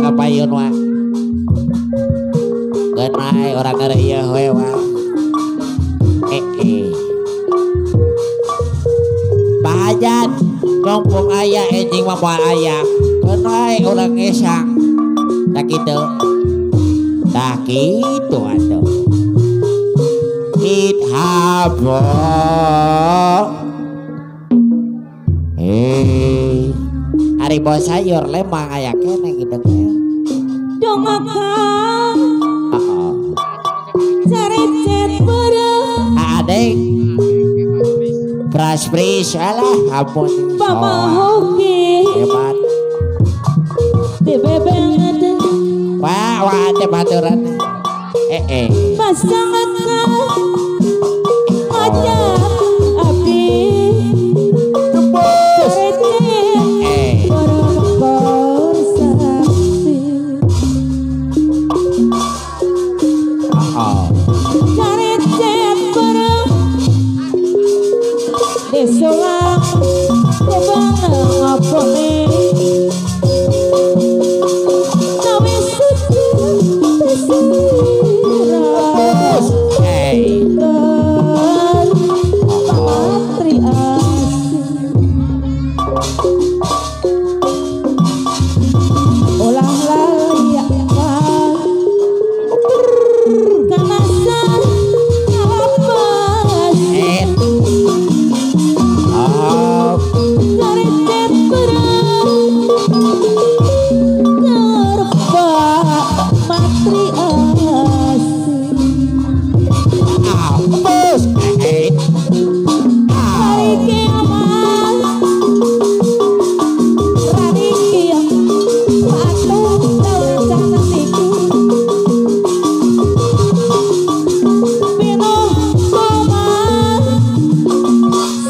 ka payun wa. Geunai urang ieu we wa. Pak Hajat mumpung aya enjing mah moal aya. Geunai urang ngesang. Tah kitu. Tah kitu atuh. Idhabo. Ari bos sayur lemang aya keneh gitu teh. Dongakang. Heeh. Carecet beureum. Adeng. Pras pris alah ampun. Pamahoge. Hebat. Teu bebeungeut. Wah, wah teh baturan. Pasangan ngajak abdi. Tebus. Carecet beureum. Desolang kobang ngapone. Nawi suci pesira. Pamatri asih. Olah layak kamasan ngalapas. Carecet beureum ngarpa matri asih. Hari kiamat, hari kiamat, patuh rencana niku. Pinuh koma,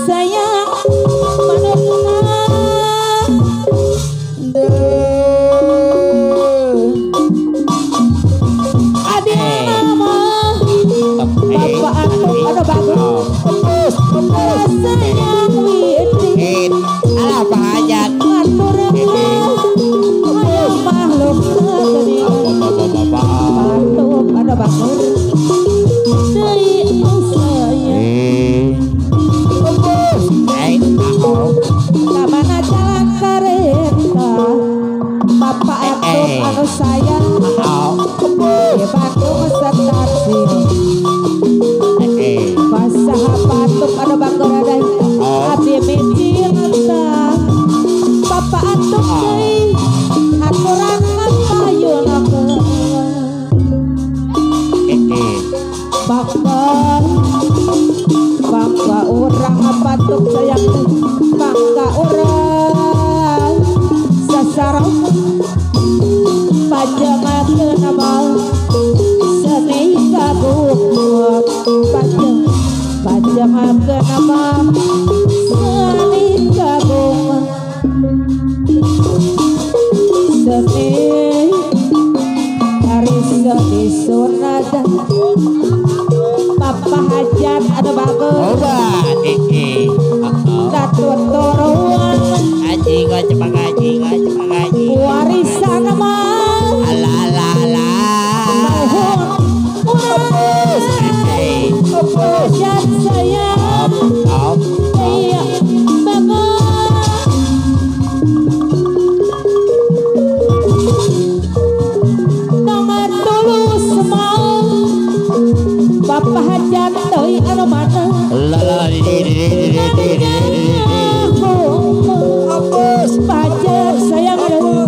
sayang manukna. Adi nama, Bapak Atuk anu bagus. Sayang widi. Alah Pak Hajat. Ngatur makhluk kegeningan. Patuk anu bagus. Deui sayang. Kamana jalan kareta. Bapak Atuk anu sayang. Di Bandung setasi. Pasaha patuk anu bangor adai. Abdi micinta. Bapak Atuk deui haturan payunakeun. Bangga, bangga urang patuk sayang teh. Bangga urang sasarang pajengakeun nama seni kagungan. Pajengakeun nama seni kagungan. Seni dari seni sunada. Papa Hajat anu bagus. Obat. Satu turuan. Haji cepat haji cepat haji. Warisan mah. Alah alah alah. Hajat sayang. Iya bagus. Nama tulus mau. Bapak Hajat deui anu mana. Hapus pajak sayang deui.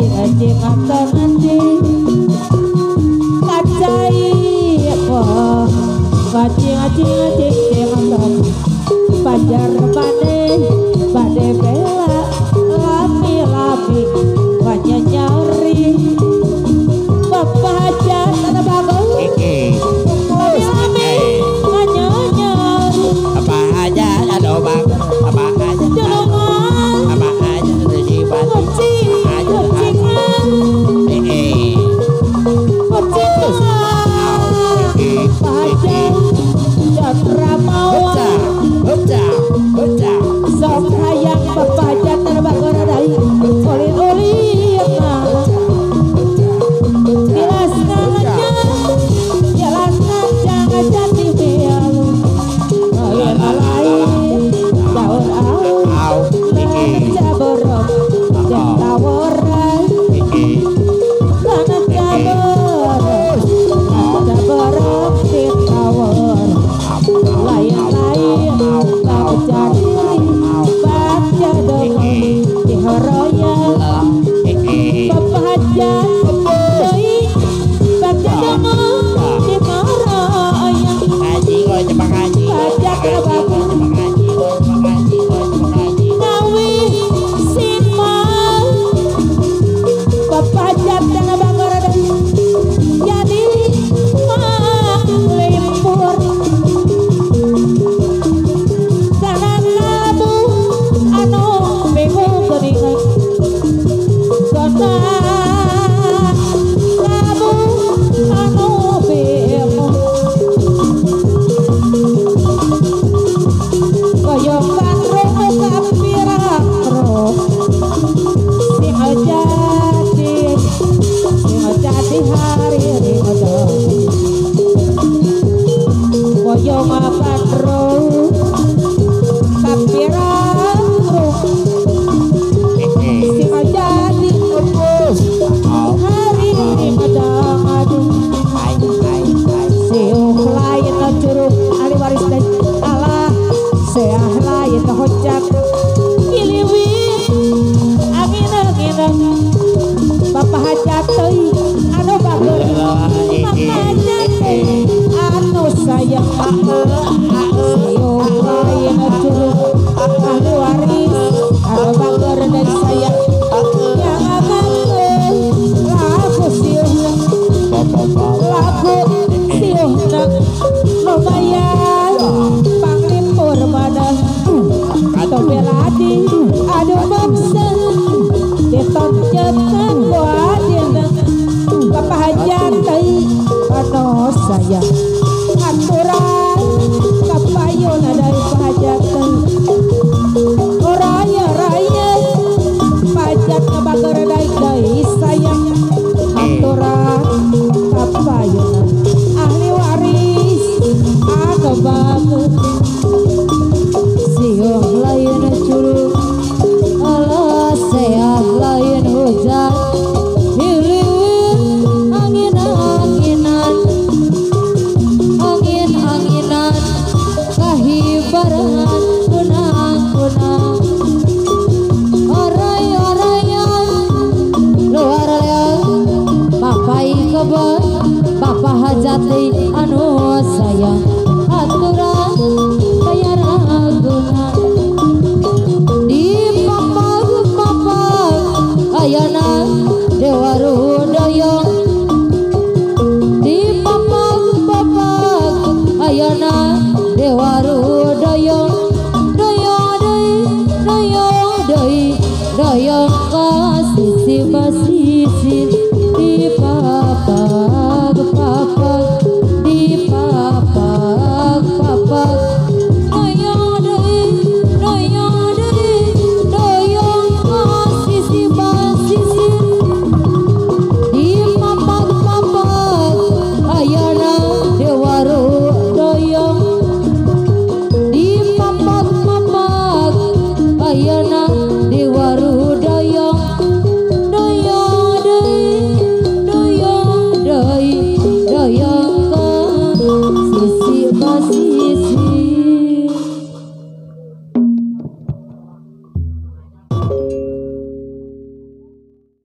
Cing cing kacai cing cing cing pajar pade pade bela lami lami wajah nyari bapak hajat ada bagus lami lami wajah nyari apa hajat ada bagus apa hajat apa hajat kucing kucingan kucingan pajak Chandra sok hayang pepajat terbakar dari oli-oli jelas ngaca jelas ngaca ngaca di belu lain daun au ngaca borok tawaran ngaca borok ngaca borok tawar lain-lain baca diri baca demi dihoroya bapak hajat doi baca demi dihoroya baca kebaku ngawi simang bapak hajat dan abang jadi manglipur saya aturan kapayun dari pahajatan raya raya pajak ngebager daik dari sayang aturan kapayun ahli waris anu bagus siuh lain curug alah seah lain hujan kahibaran kunang-kunang oray-orayan luar leong papai kebon papa hajat deui anu sayang aturan bayar agungan di papag-papag ayana dewa rudoyong di papag-papag ayana dewa rudoyong doyong deui doyong deui doyong ka sisi basisir di papag papag di papag papag doyong deui doyong ka sisi basisir di papag papag ayana dewa rudoyong ayana dewa rudoyong doyong deui doyong deui doyong.